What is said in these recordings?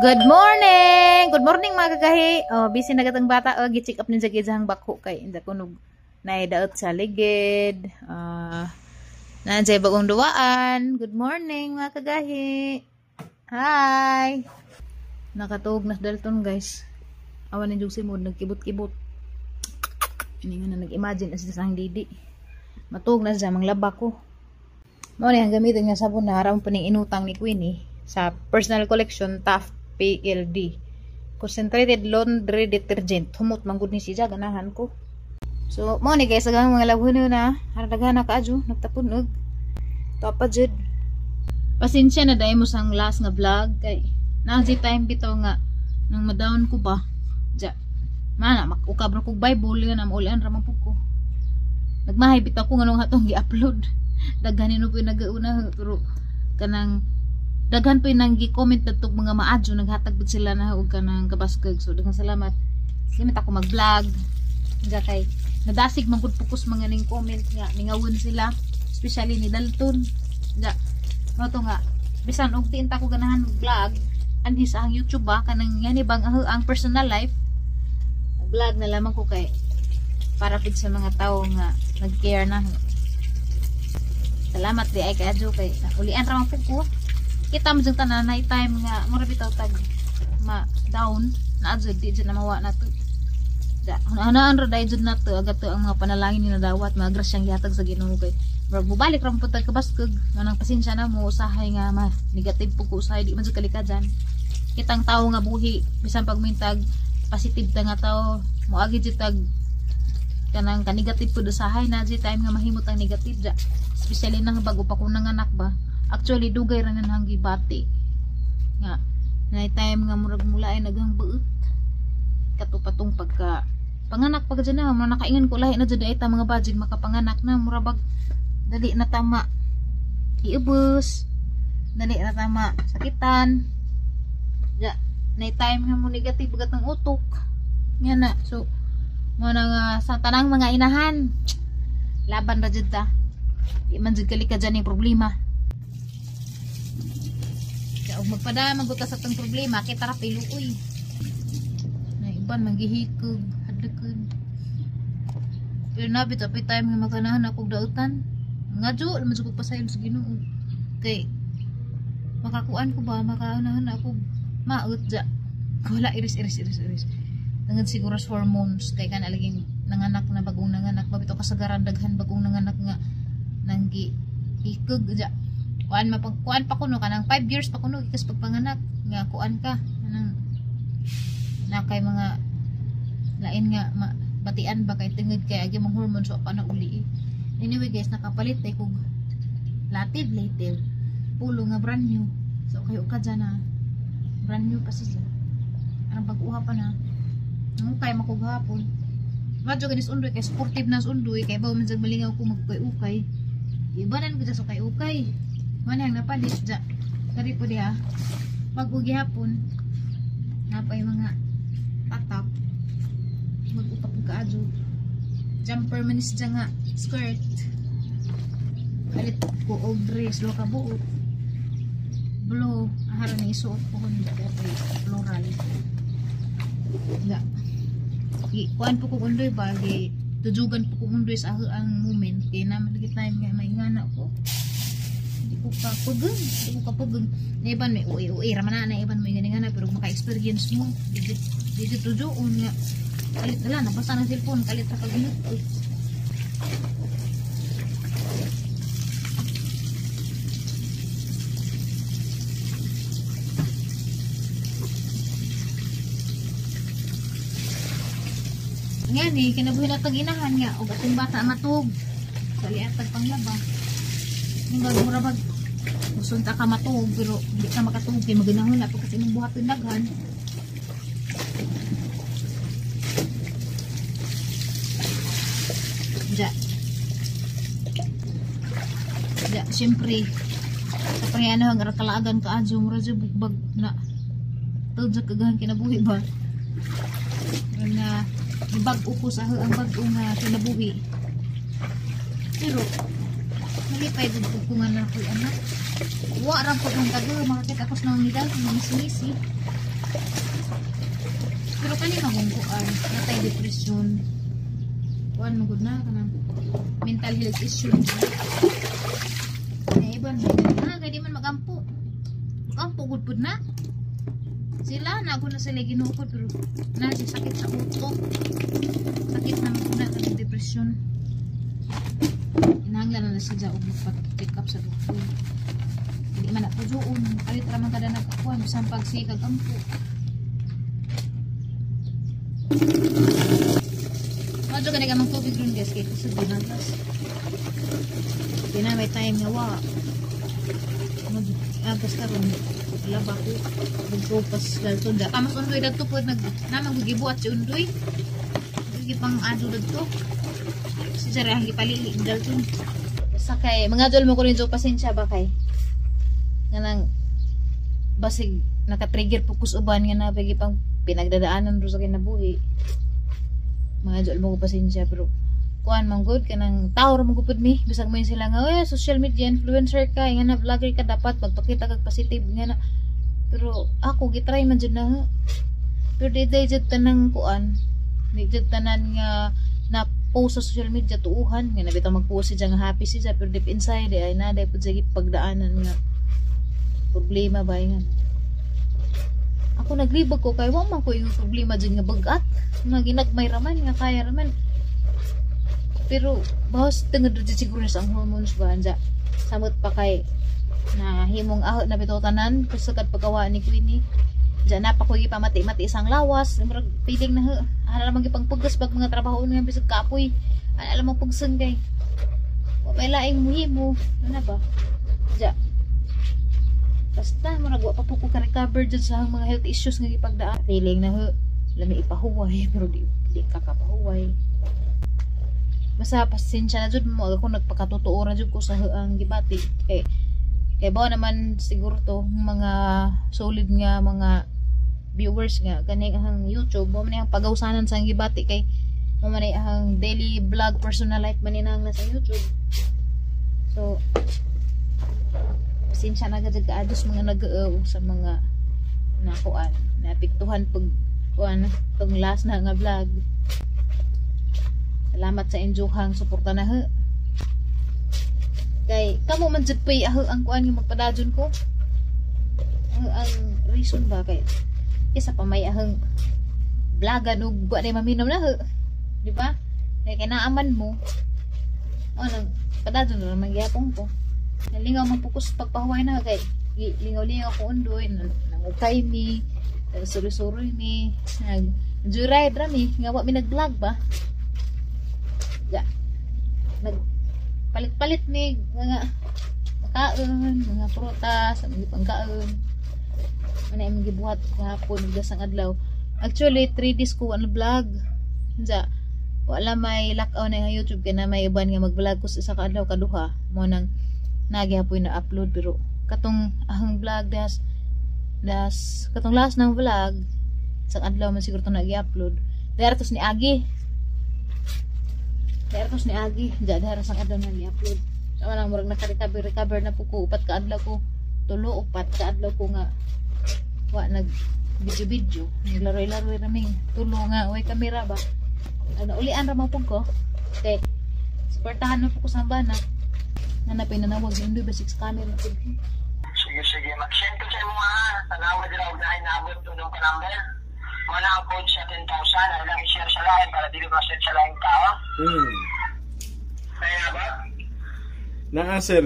Good morning! Good morning, mga kagahi. Oh, busy na katong bata. Oh, gi-check up ni sa gizang bako kay inda kunog naidaot sa ligid. Nandiyan bagong duwaan. Good morning, mga kagahi. Hi! Nakatuog na sa Dalton, guys. Awan ni Jug Simod, nagkibot-kibot. Hindi nga na nag-imagine as sa didi. Matuog na siya, manglaba ko. Mao ni ang gamitin nga sabon na haram pa ning inutang ni Queenie sa personal collection Taft PLD. Concentrated laundry detergent. Humot manggod ni siya, ganahan ko. So, mao ni guys, agang mga labhon na. Haradagan na kaadyo, nagtapon og. Tapa jud. Pasensya na dahil mo sang last nga vlog kay naa time bitaw nga nang ma-down ko ba. Ja. Mana makukab ra kog Bible nga na maulian ra man pud ko. Nagmahay bitaw ko nganong atong gi-upload. Daghan ni no nagauna pero kanang daghan pa nang gi-comment adtong mga maadyo, naghatag pud sila na og kanang kabaskog. So daghang salamat. Limit ako mag-vlog. Nga kay nadasig man gud pukos mga ning comment nga ningawon sila, especially ni Dalton. Ja. Mao to nga bisan og diin ta ko ganahan mag-vlog anhi sa ang YouTube ba kanang yani bang ang personal life. Vlog na lamang ko kay para pud sa mga tawo nga nag-care na. Salamat di ay kay adyo kay ulian ra man pud ko. Kita mo jud tanan na time nga mura bitaw tag ma down na adyo di jud na mawa na to. Da hunahunaan ra dai jud nato agat to ang mga panalangin ni nadawat mga grasyang gihatag sa Ginoo kay murag mobalik ra pud tag kabaskog nganang pasensya na mo usahay nga ma negative pud ko usahay di man jud kalikajan. Kitang tawo nga buhi bisan pagmintag positive ta nga tawo moagi jud tag kanang ka-negative pud usahay na jud time nga mahimot ang negative ja. Especially nang bago pa ko nanganak ba. Actually dugay ra na nang gibati nga na time nga murag mulaay naghang buot katupatong pagka panganak pag dyan na mura nakaingon ko lahi na jud ay ta mga bajig makapanganak na mura bag dali na tama iubos, dali na tama sakitan ja, na time nga mo negative bagat ang utok nga na. So mo na nga sa tanang mga inahan laban ra jud ta, di man jud kalika dyan yung problema. Kaya og magpadamag ka sa tang problema kita ra piluoy na iban manggihikog hadlokon. Pero nabit apay time nga maganahan akong dautan nga jo man jud ko pasaylo sa Ginoo kay makakuan ko ba makanahan ako maut ja wala iris iris iris iris tungod siguro sa hormones kay kana laging nanganak na bagong nanganak mabito kasagaran daghan bagong nanganak nga nanggi hikog ja. Kuan mapagkuan pa kuno kanang 5 years pa kuno gikas pagpanganak nga kuan ka kanang na kay mga lain nga batian ba kay tungod kay agi mong hormones so pa na uli. Anyway guys, nakapalit tay kog lativ later pulo nga brand new. So kayo ka dyan na brand new pa siya. Arang pag-uha pa na. Ang kay makughapon. Madyo ganis undoy kay sportive na undoy kay bawo man jud malingaw ko magkay-ukay. Ibanan ko dyan sa kay-ukay. Manang napalit dyan. Sorry po diha. Pag-ugi hapon, napay mga patap. Mag-upap kaadyo. Jumper man is dyan nga. Skirt. Kalit ko og dress. Duha ka buot. Blue. Ahara na isuot ko kung floral. Ga. Kuan po kong undoy ba? Tujugan po kong undoy sa ang moment. Kaya naman lagi time nga may ngana ko. Hindi ko kapugong. Hindi ko kapugong. Naiban may uwi-uwi. Ramana na iban may ganyan nga. Pero maka-experience mo. Dito tujuon nga. Kalit na lang. Nabasa ng cellphone. Kalit na pag-inot. Nga ni, kinabuhi na itong inahan nga. O atong bata matug. Sa liatag panglaba. Yung murabag gusto ka matug pero hindi ka makatug kay maginahon na pagkas imong buhaton daghan. Ja. Ja, siyempre sa parehano ang kalaagan ka adyo mura jud bugbag na tuod jud kagahan kinabuhi ba. Nga bag-o ko sa ang bag-o nga kinabuhi. Pero malipay jud ko nga na ako'y anak. Wa ra po ng tago, makakita ko sa nang nidal, mga misi-misi. Pero kani magungkuan, natay depression. Kuan magud na kanang mental health issue. Na iban mo. Ah, kay di man magampo. Magampo gud pud na. Sila na ako na sila ginukod pero na siya sakit sa utok. Sakit na man na kanang depression. Inahanglan na na siya og magpa-check up sa doktor. Hindi man na tujuon. Kalit ra man kada nagkakuan bisan pag sikag ampo. Madyo ka na mang tubig ron, guys, kay kusog ginagas. Kaya na may time nga wa. Mag agas karon laba ko. Magsopas dalton da. Tamas undoy dadto pod nag namang gibuhat si undoy. Gipang ado dadto. Si Jare ang gipalili dalton. Basta kay mga dol mo ko rin, jo pasensya ba kay nga nang basig naka-trigger po kus uban nga na pang pinagdadaanan ro sa kinabuhi. Mga dol mo ko pasensya, pero kuan man gud, kanang tao ra man gud pud mi, bisag mo sila nga, "Oy, social media influencer ka nga na vlogger ka, dapat magpakita kag positive," nga na. Pero ako gitry man jud na, pero di day jud tanang kuan, di jud tanan nga na post sa social media tuuhan nga na bitaw magpost siya nga happy siya, pero deep inside di ay na day pud siya pagdaanan nga problema ba nga. Ako naglibag ko kay wa man ko yung problema dyan nga bagat nga ginagmay raman nga kaya raman, pero bawas tungod jud siguro sa ang hormones ba anja samot pa kay na himong ahot na bitaw tanan kusog at paggawa ni Queenie. Diyan na pa ko gipamati-mati isang lawas, murag feeling na ana lamang gipangpugos pag mga trabaho nga bisag kapoy, ana lamang pugson kay wa may laing muhimo, ano na ba. Diya basta murag wa pa po ko ka-recover dyan sa mga health issues nga gipagdaan, feeling na lami ipahuway, pero di ka kapahuway. Basta pasensya na jud mo, ako nagpakatotoo ra jud ko sa ang gibati kay kay bawa naman siguro to mga solid nga mga viewers nga kani ang YouTube mo man ang pagawsanan sa ang gibati kay mo man ang daily vlog, personal life man ni nang nasa YouTube. So pasensya na gud kaados mga nag sa mga nakuan naapektuhan pag kuan tong last na nga vlog. Salamat sa inyong suporta na he. Kay kamo man jud pay aho ang kuan nga magpadajon ko. Ang reason ba kay isa pa may ahang vlogan ug wa na maminom na he. Di ba? Kay kinaaman mo. O nang padajon na naman gyapon ko. Nalingaw man pukos pagpahuway na kay lingaw-lingaw ko undoy nangukay mi, nagsuroy-suroy mi, nag joyride ra mi nga wa mi nag-vlog ba. Ya. Nagpalit-palit mi mga makaon, mga prutas, mga pangkaon. Ano imong gibuhat kahapon ug dasang adlaw. Actually 3 days ko wa vlog. Unsa wala may lockout na nga YouTube kay na may uban nga mag-vlog ko sa isa ka adlaw kaduha mo nang nagihapoy na upload, pero katong ang vlog das das katong last ng vlog sa adlaw man siguro to nag-upload. Dara tos ni Agi. Dara tos ni Agi, dara dara sa adlaw na i-upload. Sa so, murag naka-recover recover na po ko, upat ka adlaw ko, tulo upat ka adlaw ko nga wa nag video video, naglaroy-laroy raming tulo nga way kamera ba. Ano ulian ra man pud ko. Kay suportahan mo po ko sa bana. Nga na pinanawag yung ba six camera pud. Sige, sige. Mag-send ko sa imo ha. Tanawa dira og naay naabot unong ka number. Wala ang code sa 10,000. Ay lang i-share sa lain para dili ma-send sa laing tao. Kaya ba? Naa, sir.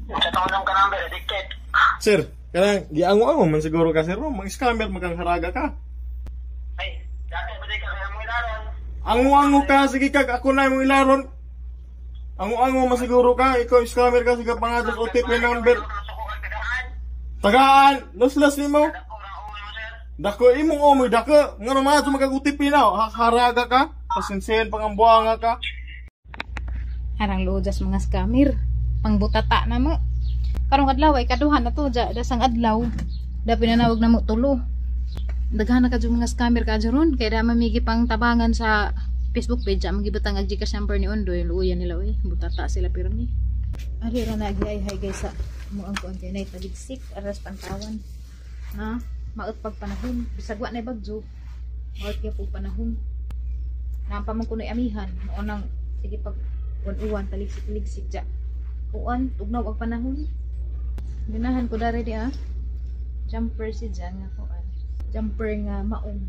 Sa tunong ka number, addicted. Sir, kanang giango-ango man siguro ka, sir. No? Mag-scammer magang haraga ka. Ay, dati ba di ka kaya mo ilaron? Ango-ango ka, sige kag ako na imong ilaron. Ango-ango man siguro ka, ikaw scammer ka, sige pangados OTP number. Tagaan, luslas nimo. Dako imong omoy dako, ngano man sa magkag OTP na, haraga ka, pasinsihin pang ang buwanga ka. Arang luojas mga scammer, pangbutata na mo. Karong adlaw ay kaduha na to, ja dasang adlaw. Da pinanawag na mo tulo. Daghan na kadyo mga scammer ka ron, kay da mamigi pang tabangan sa Facebook page, ang gibutang ang GCash number ni Ondoy, luoyan nila oy, butata sila pero ni. Ari ra na ay hi guys sa mo ang kuan kay nay taligsik aras pantawan. Ha? Maot pag panahon. Bisag wa na bagyo. Maot kaya po panahon. Naampa man kuno'y amihan. Noon ang sige pag uwan-uwan, taligsik-ligsik dya. Uwan, tugnaw ang panahon. Ganahan ko dari di ah. Jumper si dyan nga kuan. Jumper nga maong.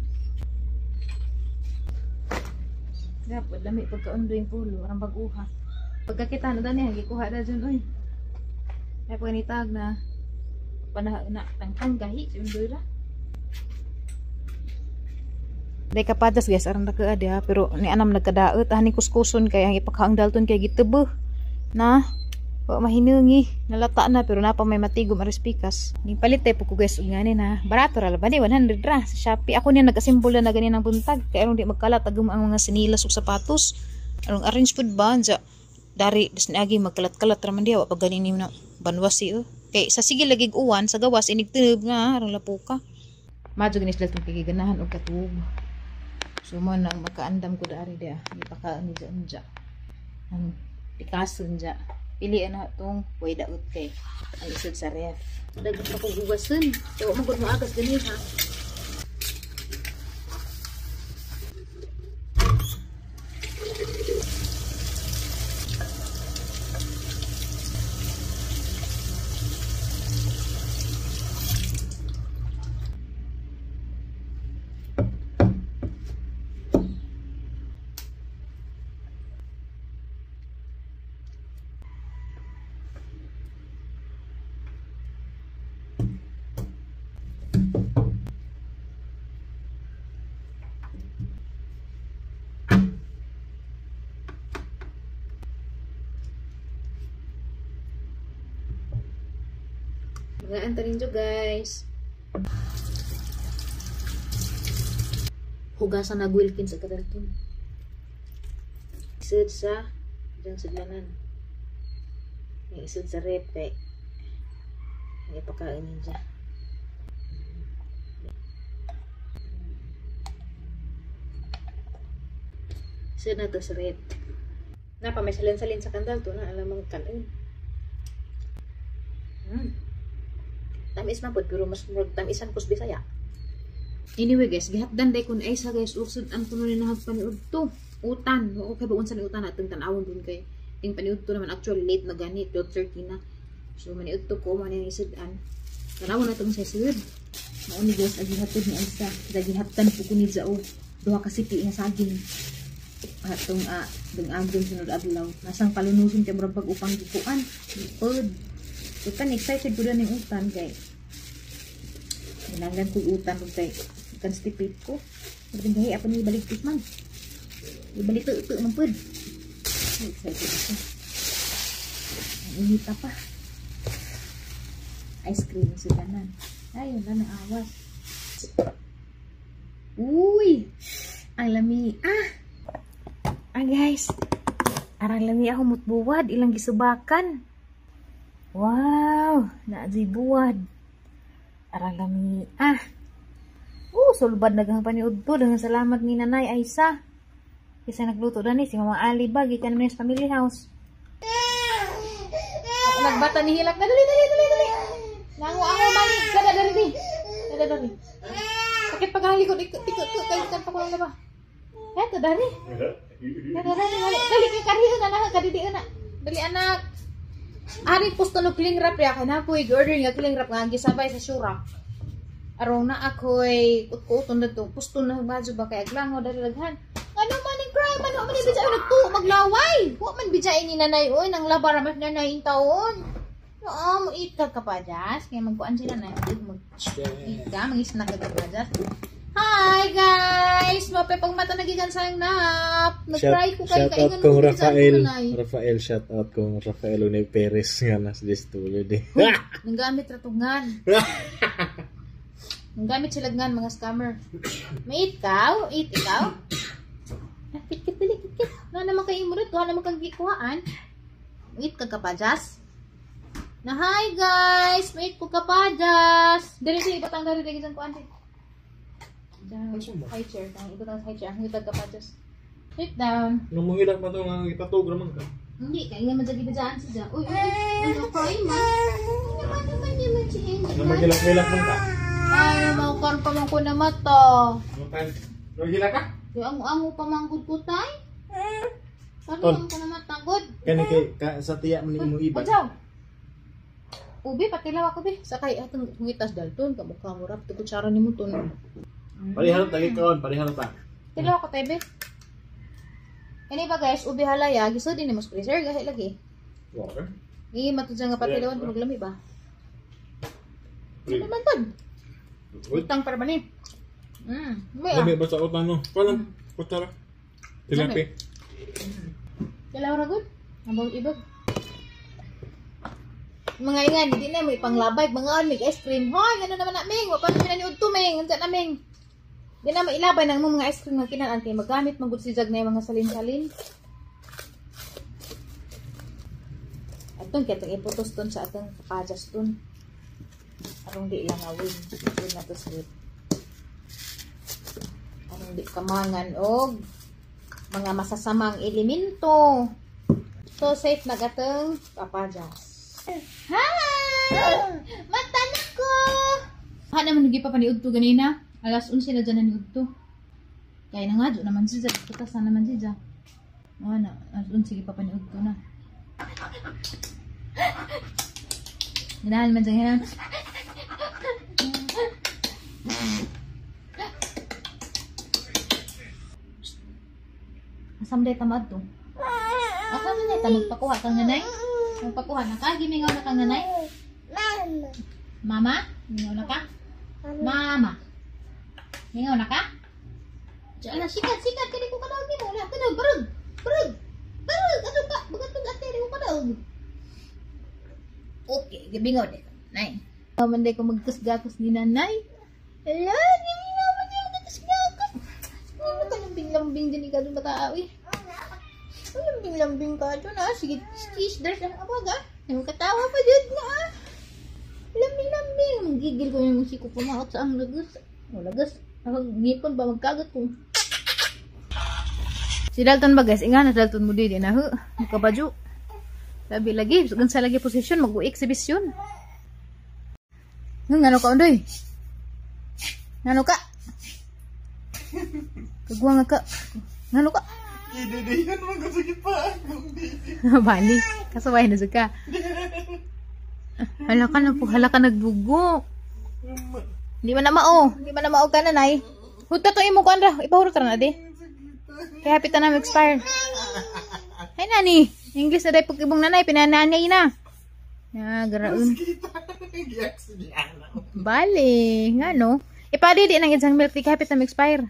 Dapat lami pagkaundoy yung pulo, arang bag-uha. Pagkakita na dani, gikuha na dyan oy. Ay pag nitag na panah na tangtang gahi si undoy ra. Day kapadas guys, arang nakaad ha, pero ni anam nagkadaot ani kuskuson kay ang ipakaang dalton kay gitebo na wa mahinungi, nalata na pero napa may matigom aris pikas. Ning palit tay po ko guys og ngani na barato ra ba ni 100 ra sa Shopee. Ako niya nag-assemble na gani ng buntag kay aron di magkalat agum ang mga sinilas ug sapatos. Arong arrange food ba anja dari das niagi magkalat-kalat ra man diha wa pa gani ni na banwasi oh. Kay sa sige lagi uwan sa gawas inig tinub nga arong lapuka. Madyo gani sila tong kigiganahan og katuog. So mo nang makaandam ko dari dia, ipakaon ni anja. Ang pikason dya. Pilian na itong way daot kay ang isod sa ref. Dagot pa kong ugasan. Kaya wa man gud moagas gani ha. Magaan ta ninyo guys. Hugasan na Wilkins sa kadalton. Isod sa diyang sudlanan. May isod sa rep kay ang ipakain ninyo. Isod na to sa rep. Napa may salin-salin sa kandal to na alam ang kanon. Tamis man pud pero mas murag tamisan kus Bisaya. Anyway guys, gihatdan day kun ay sa guys usod ang kuno ni nahag paniud to. Utan, oo kay baun sa ni utan atong tan-awon dun kay ting paniud to naman actually late na gani 12:30 na. So maniud to ko man ni isud-an. Tan-awon na tong sa sud. Mao ni guys agi hatod ni Aisa. Gihatdan po ko ni Zao. Duha ka sipi nga saging. Atong dung-agong sunod adlaw. Nasang palunuson kay murag pag-upang gikuan. Lipod. Utan excited ko ning utan kay kinahanglan kog utan ug kay constipate ko. Pero gahi ako ni balik man. Ibalik to man pud. Excited ako. Ang inita pa. Ice cream sa tanan. Ay, wala na awas. Uy! Ang lami. Ah! Ah guys. Arang lami ako mutbuwad ilang gisubakan. Wow! Naadyo'y buwad. Arang lami. Ah! Sulbad na gang paniud to. Daghang salamat ni Nanay Aisa. Kasi nagluto dani si Mama Ali ba gikan man sa family house. Nagbata ni hilak na dali dali dali dali. Nango ako mali. Dali dali dali. Dali dali. Sakit pag ang likod ikot kay kan pa ko lang ba. Eto dali. Dali dali dali. Dali kay kariho na na kadidi na. Dali anak. Ari posto no cling wrap ya kana ko i-order nga cling wrap nga gisabay sa Shura. Aron na ako'y kut-kuton na to. Posto na badyo ba kay aglango dali daghan. Ano man ang crime ano man bijay nagtuo maglaway. Wa man bijay ni nanay oy nang labar ra mas nanay in taon. Oo, mo eat ka kapajas. Kaya magkuan sila na mag eat ka, mag-snack ka kapajas. Hi guys! Mapay pagmata nagikan sa nap. Nag-try ko kay shout out kong Rafael. Rafael, shout out kong Rafael Unay Perez nga nas distulo di. Nanggamit ra tungan. Nanggamit sila ngan mga scammer. May eat ka? Eat ikaw? Kit-kit dali kit-kit. Na naman kay imo dito, naman kang gikuhaan. Eat ka kapajas. Na hi guys, may eat ko kapajas. Dali sa ibatang dali dali sa kuan. High chair, ang ibutang sa high chair, ang hitag kapajas. Sit down. Nung muhilak man to nga gipatug ra man ka. Hindi kay nga man jud gibidaan siya. Uy, uy, uy, ano cry man? Naman naman naman si Angel. Nung maghilak-hilak man ka. Ay, Mga pa man ko na mata. Gila ka? Kaya ang-ango pa man gud ko tay. Karon Tol. man ko na mata gud. Kani kay ka, sa tiya man ni imong iban. Adyaw. Ubi, patilaw ako bi. Sakay atong ngitas Dalton, kamukha mo rap, kutsara nimo ton. Pariharap ta kaon, pariharap ta. Tilaw ako tay bi. Ini ba guys, ubi halaya, gisod din mo sa freezer gahi lagi. Water. Ni matud nga patilawan yeah, maglami ba? Ano man tod? Good. Utang para ba ni? May ah. Lami ba sa utang no? Walang kutsara. Tilapia. Tilaw ra gud. Ambang ibag. Mga ingan, hindi na mo ipanglabay, mga mig ice cream. Hoy, ngano naman na ming, wa pa mi ni udto ming, unsa na ming. Di na mailabay nang mga ice cream nga kinaan kay magamit man gud si Jag na yung mga salin-salin. Atong kay atong iputos ton sa atong pajas ton. Arong di lang awin, di na to sleep. Arong di kamangan og mga masasamang elemento. So safe na gatong papajas. Hi! Mata na ko! Ha naman nagi pa paniudto ganina. Alas 11 na dyan na niudto. Kaya na nga, dyan naman siya. Putas na naman siya. Oh, na, alas 11 pa paniudto na. Ganahan man dyan, ganahan. Asam day tamad to. Asam day ta magpakuha kang nanay? Magpakuha na ka? Gimingaw na kang nanay? Mama. Mama? Mingaw na ka? Mama. Mingaw na ka? Diyan na, sikat, sikat. Kani ko kadaog nimo. Wala, kadaog, barog. Barog. Barog. Ano ka? Bagat pag ate, ko kadaog. Okay, gimingaw na ka. Nay. Manday ko magkusgakos ni nanay. Hello, gimingaw man niya magkusgakos. Ano ka lambing-lambing dyan ikaw doon bata, uy. Ang lambing-lambing ka doon, ah. Sige, kiss, there's ang abag, ah. Ay, katawa pa dyan na, ah. Lambing-lambing. Gigil ko yung siko pumaot sa ang lagas. O, lagas. Ang ngipon ba magkagat ko. Si Dalton ba, guys? Inga na Dalton mo di na, hu. Magkabadyo. Labi lagi. Gansa lagi posisyon. Mag-exhibition. Ngano ka, Undoy? Ngano ka? Kagwa nga ka. Ngano ka? Ididihan man ko sakit pa. Bali. Kasaway na ka. Hala ka na po. Hala ka nagdugo. Di man na mao. Di man na mao ka na, nay. Huta to imo kuan ra. Ipahurot ra na di. Kaya hapit na expire. Ay, nani. English na day pag-ibong nanay. Pinananay na. Na, garaon. Bali. Nga no. Ipadi di nang isang milk tea. Kaya hapit na expire.